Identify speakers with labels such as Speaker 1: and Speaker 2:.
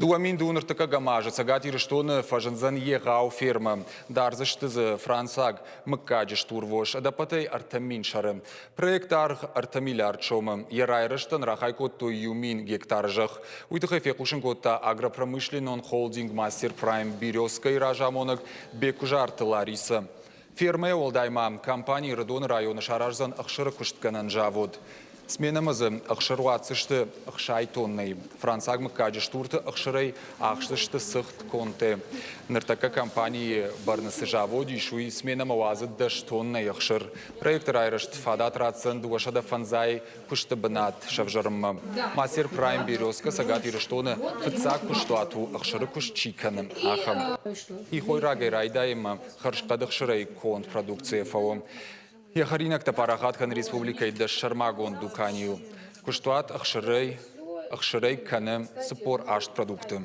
Speaker 1: 2002 ныртыккӕгӕм азы Цӕгат Ирыстоны фӕзындзӕн егъау фермӕ. Дардзысты дзы францаг мыггаджы стурвос ӕдӕппӕтӕй 3000 сӕры. Проект аргъ 3 миллиард сомы. Йӕ райрӕзтӕн рахай кодтой 1000 гектары зӕхх. Уый тыххӕй фехъусын кодта агропромышленнон холдинг Мастер Прайм Березка-йы разамонӕг Беккуызарты Ларисӕ. Фермӕйӕ уӕлдай ма компани Ӕрыдоны районы сараздзӕн ӕхсыры куыстгӕнӕн завод. Сменӕмӕ дзы ӕхсыр уадздзысты 60 тоннӕйы. Францаг мыггаджы стурты ӕхсырӕй ахсдзысты цыхт конте. Ныртӕккӕ компанийы бӕрны цы завод ис, уый сменӕмӕ уадзы 10 тоннӕйы ӕхсыр. Проекты райрӕзт фадат ратдзӕн 205 куысты бынат сӕвзӕрынмӕ. Мастер Прайм Березка Цӕгат Ирыстоны фыццаг куыстуат у, ӕхсыры куыст чи кӕны, ахӕм. Хи хойрагӕй райдайынмӕ хӕрзхъӕд ӕхсырӕй конд продукцийӕ фӕуы. Йӕ хӕринӕгтӕ парахат кӕны республикӕйы дӕс сӕрмагонд дуканийыл. Куыстуат ӕхсырӕй, ӕхсырӕй кӕны 48 продукты.